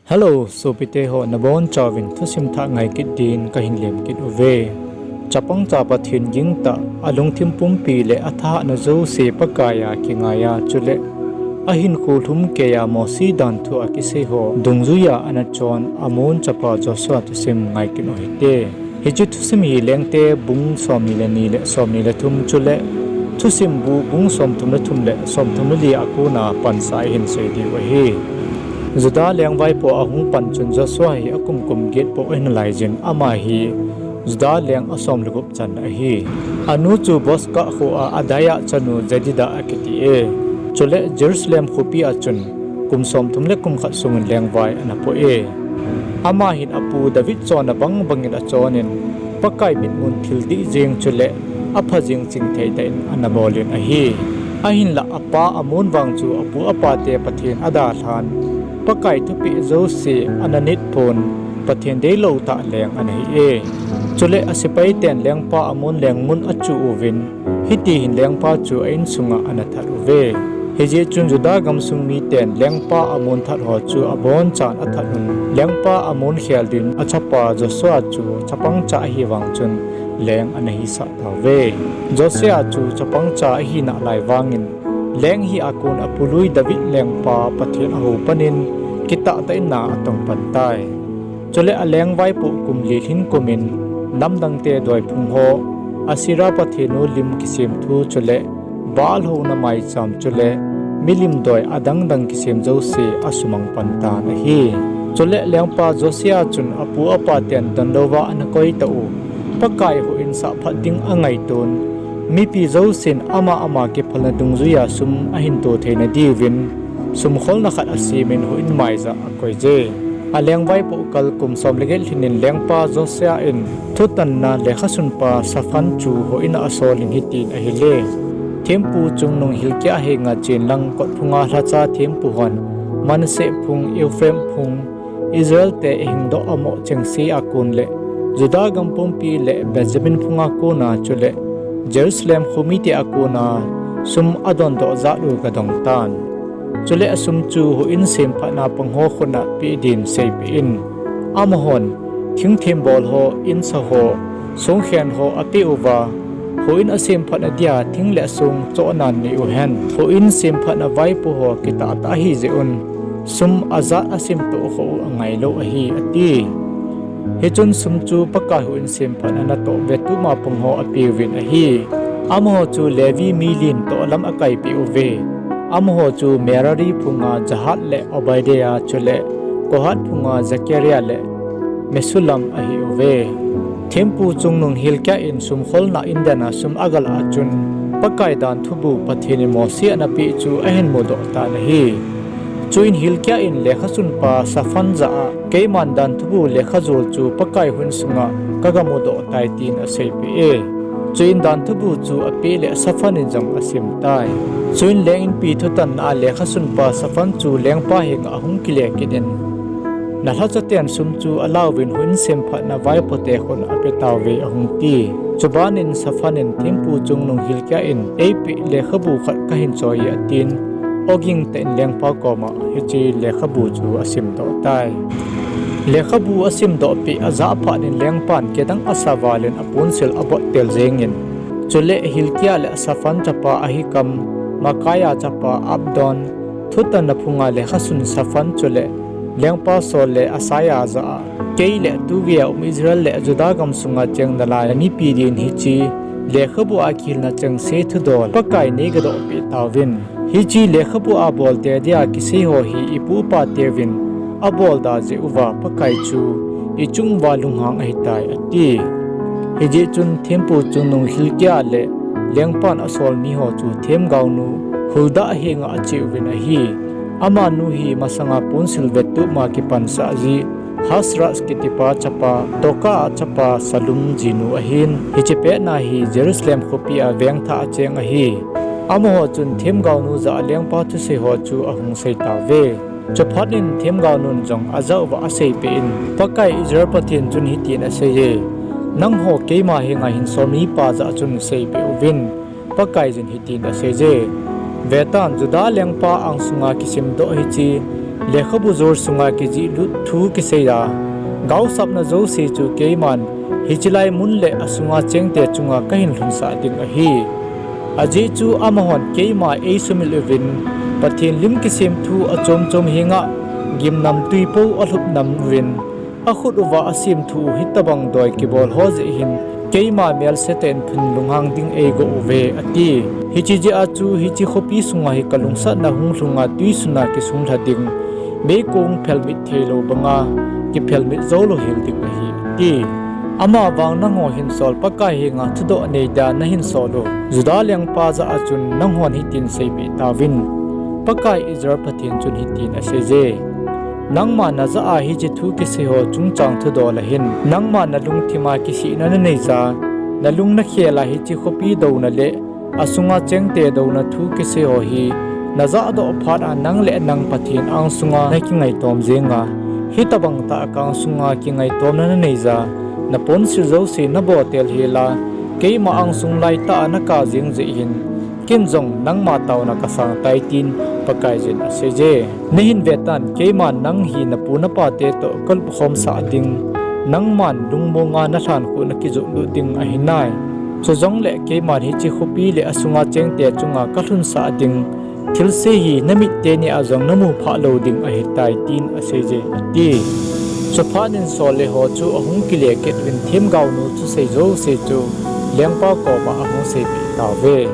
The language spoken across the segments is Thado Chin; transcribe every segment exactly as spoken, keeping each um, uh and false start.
Hello, sopite ho, nabonchauvin thusim thah ngai kit din kahin lem kit uve. Chapang cha Pathen gingtah, alungthim pumpi le athahatna jouse Pakaiya kingaiya, chule ahinkho lhumkeiya Mosi danthu a kiseiho dungjuiya ana chon Ammon chapa Joshua thusim ngai kit uhite. Hiche thusim hi Lengte bung somni le ni le somni le thum chule Thusimbu bung somthum le thum le somthum le li a kona pansa a ihin sei diu ahi. Juda lengvaipo ahung pan chun Joshua hi akum kum get pou ahinalaiyin, ama hi Juda leng asom le gup channa ahi. Anu chu Bozkah khoa Adaia chanu Jedida akiti e. Chule Jerusalem khopi a chun kum somthum le kum khat sungin lengvai anapo e. Ama hin apu David chonna bang bangin achonin, Pakai mitmun thil dih jeng chule apha jeng chingthei tah in anabolin ahi. Ahinlah apa Ammon vang chu apu apate Pathen adalhan, Pakai thupeh jouse ana nit pon, Pathen deilou tah leng anahi e. Chule asepaiten lengpa Ammon lengmun achuh uvin, hiti hin lengpa chu a insunga anathat uve. Hijeh chun Juda gamsung miten lengpa Ammon thatho chu abonchan athat un, lengpa Ammon khel din achapa Joshua chu chapangcha ahivang chun leng anahisah tauve. Joshua chu chapangcha ahinalai vangin, leng hi a kon apului David lengpa Pathen ahou panin, kitahtah in na atong pan tai. Chule alengvaipo kum li lhin kumin, namdangte doiphung ho, Asherah pathen u lim kisem thu chule Baal houna maicham chule milim doi adangdang kisem jouse asumang pan tan ahi. Chule lengpa Joshua chun apu apaten donlouva anakoi tah u, Pakai houin sahphat ding angaiton, mipi jousen ama ama kiphalna dungjuiya sum ahin to theina diuvin, sumkholna khat asemin houin maija akoije. Alengvaipo kal kum som le get lhinin lengpa Joshua in thutanna lekhasunpa Shaphan chu houin a asolin hitin ahile, Thempu chungnung Hilkiah henga chenlang kotphunga lhacha thempu hon Manasseh phung, Ephraim phung, Israelte ahingdoh amoh chengse a kon le Juda gam pumpi le Benjamin phunga kona chule Jerusalem khomite a kona sum adondoh jat u gadong tan. Chule asum chu houin semphatna pangho khutna peh din seipeh in. Amahon thingthembol ho, insa ho, songkhen ho apeh uva, houin asemphatna dia thing le song chohnan nei uhen. Houin semphatna vaipo ho kitahtah ahijeh un, sum ajat asemtoh khoh u angailou ahi, ati. Hichun sum chu Pakai houin semphatna natoh vettuhma pangho apeuvin ahi. Amaho chu Levi mi lin toh lam akaipeh uve. Amaho chu Merari phunga Jahat le Obadiah chule Kohath phunga Zechariah le Mesullam ahiuve. Thempu chungnung Hilkiah in sumkholna indena sum agalah a chun, Pakai danthubu Pathen in Mosi anapeh chu ahin mudoh tan ahi. Chuin Hilkiah in lekhasunpa Shaphan jah a, Keiman danthubu lekhajol chu Pakai houin sunga kagamudoh tai, tin aseipeh e. Chuin danthubu chu apeh le Shaphan in jong asemtai. Chuin leng inpi thutanna a lekhasunpa Shaphan chu lengpa henga ahung kile kit in, Nalhachaten sum chu alauvin houin semphatna vaipote khut a apetauve, ahung ti. Chubanin Shaphan in, Thempu chungnung Hilkiah in eipeh lekhabu khat kahin choi e, atin, oging tah in lengpa koma hiche lekhabu chu asimdoh tai. Lekhabu asimdoh peh ajah phatnin lengpan kidang asa valin aponsil abottel jengin, chule Hilkiah le Shaphan chapa Ahikam, Micaiah chapa Abdon, thutanna phunga lekhasun Shaphan chule lengpa sol le Asaiah jah a, Kei le tuvea um Israel le Juda gamsunga cheng nalai mipi din hiche lekhabu a kihilna chengse thudol Pakai in neigadohpeh tauvin. Hiche lekhabu a bolte dia kiseiho hi ipu ipateuvin abolda jeh uva Pakai chu ichung uva lunghang ahitai, ati. Hijeh chun thempu chungnung Hilkiah le lengpan asol miho chu themgaonu Huldah henga acheuvin ahi. Amanu hi masanga ponsil vettuhma kipansah ji Hashraz kitipa chapa Doka a chapa Sallum jinu ahin, hiche petna hi Jerusalem khopia vengthah a cheng ahi. Amaho chun themgaonu jah a lengpa thuseiho chu ahung seitauve. Chuphatnin themgaonun jong ajah uva aseipeh in, Pakai Israel Pathen chun hitin aseiye, Nangho keima henga hinsol mipa jah chun seipeh uvin, Pakaiyin hitin aseiye, Vetan, Juda lengpa angsunga kisimdoh hiche lekhabu jol sunga kijihlut thu kiseiya, gaosapna jouse chu keiman hiche lai mun le asunga chengte chunga kahin lhunsah ding ahi. Ajeh chu amahon keima eisumil uvin, Pathen lim kisem thu achom chom henga gimnamtwi pou alhup nam uvin, akhut uva asem thu u hitobang doi kibol ho jeh hin, keima melse tah in phin lunghang ding eigo uve, ati. Hiche jeh a chu hiche khopi sunga hi kalungsatna hung lhunga twisuna kisunglha ding, meikong phelmit theilou banga kiphelmit joulou hel ding ahi, ati. Amavang nangho hinsol Pakai henga thudoh nei dia nahinsol u Juda lengpa jah a chun nanghon hitin seipeh tauvin, Pakai Israel Pathen chun hitin aseije, nangma najah a hiche thu kiseiho chungchang thudol ahin, nangma nalungthima kisihna naneija, nalung nakhel a hiche khopi douna le asunga chengte douna thu kiseiho hi najahdoh phat a nang le nang Pathen angsunga nakingaitom jenga, hitobang tah a kaangsunga kingaitomna naneija, naponsil jouse naboltel hela, keima angsung laitah a nakap jeng jeh hin, ken jong nangma taona kasangtai, tin Pakaiyin aseije. Nahin vetan, keiman nang hi napu napate toh kalupkhomsah ding, nangman lungmonga nalhankhuh nakijotlut ding ahinai. Chujongle keiman hiche khopi le asunga chengte chunga kalhunsah ding thilse hi namit teni a jong namu phah lou ding ahitai, tin aseije, ati. Chuphat in Saul le ho chu ahung kile kit uvin themgaonu thusei jouse chu lengpa koma ahung seipeh tauve.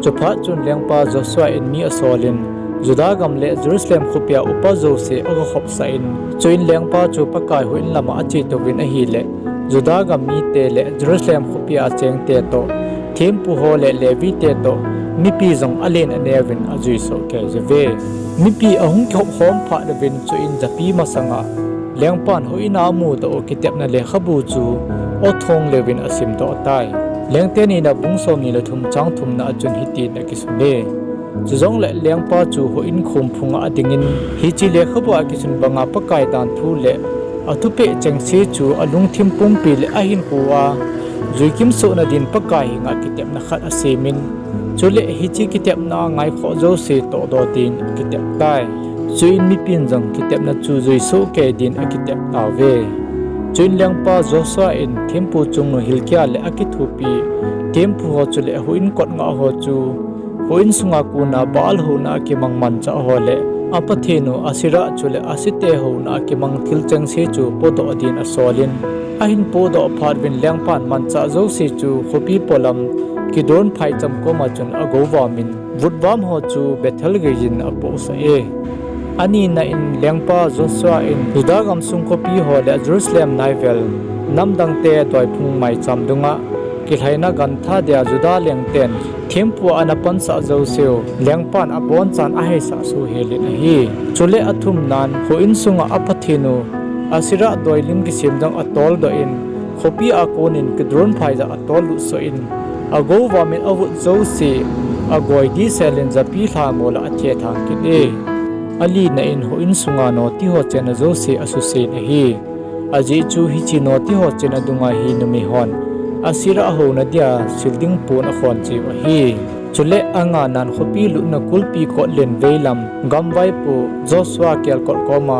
Chuphat chun lengpa Joshua in mi asolin, Juda gam le Jerusalem khopia upa jouse agakhopsah in, chuin lengpa chu Pakai houin lama achetouvin ahile, Juda gam mite le Jerusalem khopia chengte toh, thempuho le Levite toh, mipi jong alen aneuvin ajuisoh keijuve. Mipi ahung kikhopkhom phat uvin chuin japi masanga lengpan houin a amudoh u kitepna lekhabu chu athong leuvin asimdoh tai. Lengte nina bung somni le thum chang thumna a chun hitin akisune, Chujongle lengpa chu houin khomphunga adingin, hiche lekhabua kisun banga Pakai danthu le athupeh chengse chu alungthim pumpi le ahinkhoa juikimsohna din Pakai henga kitepna khat asemin, chule hiche kitepna a ngaikhoh jouse tohdoh din akitep tai. Chuin mipin jong kitepna chu juisoh kei din akitep tauve. Chuin lengpa Joshua in thempu chungnu Hilkia le akithopi thempuho chule houin kot ngahho chu, houin sunga kona Baal houna a kimang manchah ho le apathenu Asherah chule Ashite houna a kimang thil chengse chu podoh din asolin, ahin podoh phat uvin lengpan manchah jouse chu khopi polam Kidron phaicham koma chun agouvamin, vutvam ho chu Bethel geiyin apohsah e. Anina in lengpa Joshua in Juda gamsung khopi ho le Jerusalem naivel namdangte doiphung maicham dunga kilhaina gantha dia Juda lengten thempua ana pansah jouseu lengpan abonchan aheisah soh helin ahi. Chule athumnan houin sunga apathenu Asherah doi lim kisem jong atoldoh in, khopi a konin Kidron phaija atollut soh in, agouvamin avut jouse agoi diselin japi lha mola athethang kit e. Alina in houin sunga notiho chenna jouse asusen ahi. Ajeh chu hiche notiho chenna dunga hi numeihon Asherah houna dia sil ding pon akhon cheh u ahi. Chule anganan khopi lutna kulpi kotlen veilam gamvaipo Joshua kelkot koma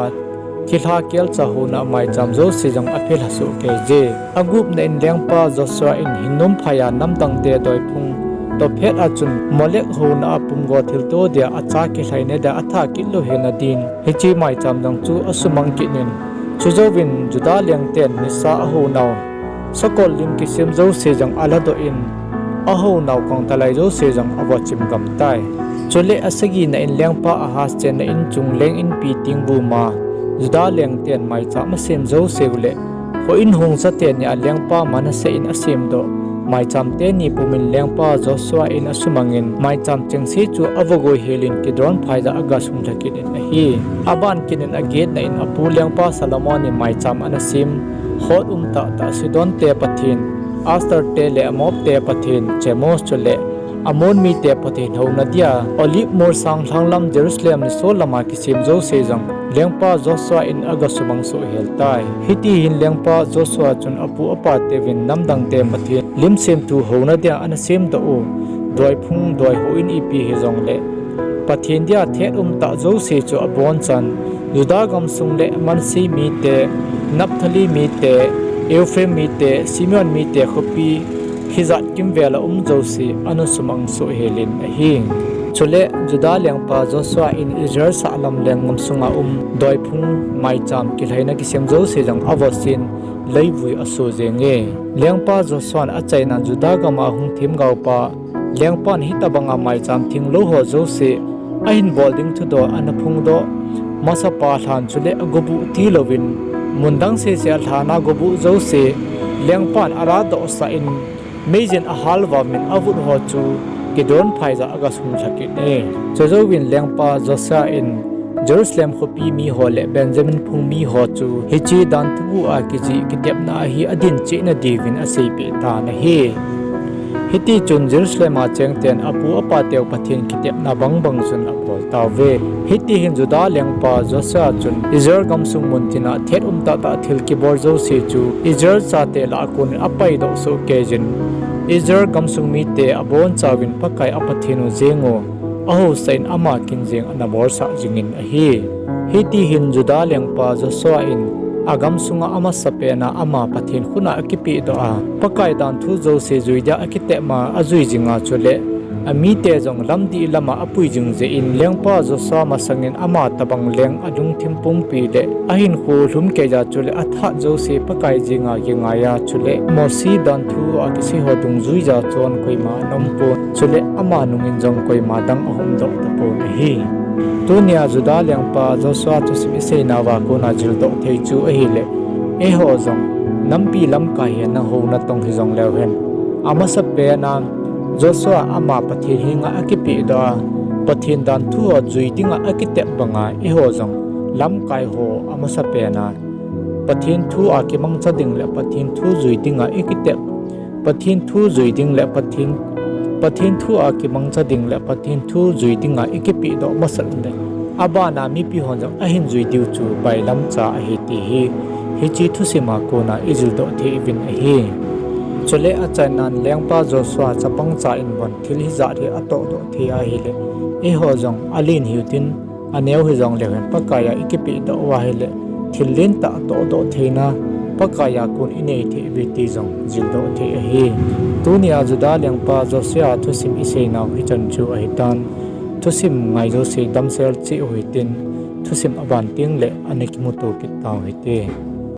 thilha kelcha houna maicham jouse jong aphelha soh keije. Agupna in lengpa Joshua in hinnom phaiya namdangte doiphung Tophet a chun Molek houna a pumgo thilto dia acha kilhaina dia atha kit lou hina din hiche maicham jong chu asumang kit in, chujouvin Juda lengten nisa ahounau sakol lim kisem jouse jong aladoh in, ahounau kongtalai jouse jong avochim gam tai. Chule asagina in lengpa Ahaz chenna inchung leng inpi ting vuma Juda lengten maicham asem jouseu le houin hongsa teni a lengpa Manasseh in asemdoh maicham teni pumin lengpa Joshua in asumangin maicham chengse chu avagoi helin Kidron phaija agasunglha kit in ahi. Aban kit in agetna in apu lengpa Solomon in maicham ana sem, hot um tahtah Sidonte pathen Ashtarte le Moabte pathen Chemosh chule Ammon mite pathen houna dia Olive molsang lhanglam Jerusalem nisol lama kisem jouse jong lengpa Joshua in agasumang soh hel tai. Hiti hin lengpa Joshua chun apu apateuvin namdangte pathen lim semthu houna dia ana semdoh u doiphung doi houin ipi hijongle Pathen dia thet umtah jouse chu abonchan, Judah gamsung le Manasseh mite, Naphtali mite, Ephraim mite, Simeon mite khopi hijat kimvel a um jouse ana sumang soh helin ahi. Chule Judah lengpa Joshua in Israel sahlam lenggam sunga um doiphung maicham kilhaina kisem jouse jong avosin leivui aso jenge. Lengpa Joshua'n achainan Judah gama hung themgaopa lengpan hitobanga maicham thenglou ho jouse ahin bol ding thudoh ana phongdoh masapa lhan chule agobuh tilouvin, mun dang sese a lhana gobuh jouse lengpan aladohsah in, meijin ahalvamin avut ho chu Kidron phaija agasung lhakit e. Chujouvin lengpa Joshua in Jerusalem khopi miho le Benjamin phung miho chu hiche danthu a kijih kitepna ahi adin chehna diuvin aseipeh tan ahi. Hitichun Jerusalem a chengten apu apateu Pathen kitepna bangbang chun abol tauve. Hitihin Judah lengpa Joshua chun Israel gamsung muntina thet umtahtah thil kibol jouse chu Israel chate lah a konin apaidoh sohkeijin, Israel gamsung mite abonchauvin Pakai a Pathen u jengu ahousah in ama kin jeng ana bolsah jingin ahi. Hitihin Judah lengpa Joshua in agamsunga amasapena ama Pathen khut a akipehdoh a, Pakai danthu jouse jui dia akitepma ajui jinga chule amite jong lamdih lama apui jing jeh in lengpa Joshua masangin ama tobang leng alungthim pumpi le ahinkho lhumkeija chule athat jouse Pakai jenga kingaiya chule Mosi danthu a kiseiho dungjuija chon koima ana umpon chule ama nungin jong koima dang ahumdoh tapon ahi. Tunia Judah lengpa Joshua thusim iseinauva kona jildoh thei chu ahile, eiho jong nampi lamkai hi nangho natong hijongleu hen, amasapena Joshua ama Pathen henga akipehdoh a, Pathen danthu ho jui dinga akitep banga eiho jong lamkaiho amasapena Pathen thu a kimangcha ding le Pathen thu jui dinga ikitep, Pathen thu jui ding le Pathen, Pathen thu a kimangcha ding le Pathen thu jui dinga ikipehdoh masat le abana mipi hon jong ahin jui diu chu bailamcha ahi ti hi hiche thusima kona ijildoh thei uvin ahi. Chule achainan lengpa Joshua chapangcha in bon thil hijat hi atohdoh thei ahile, eiho jong alen hiutin, aneo hijongleu hen Pakaiya ikipehdoh uva ahile, thil lentah tohdoh theina Pakaiya kon inei thei uve ti jong jildoh thei ahi. Tunia Judah lengpa Joshua thusim iseinau hichan chu ahitan, thusim ngai jouse damsel cheh uhitin, thusim aban tengle ana kimuto kit tau hite.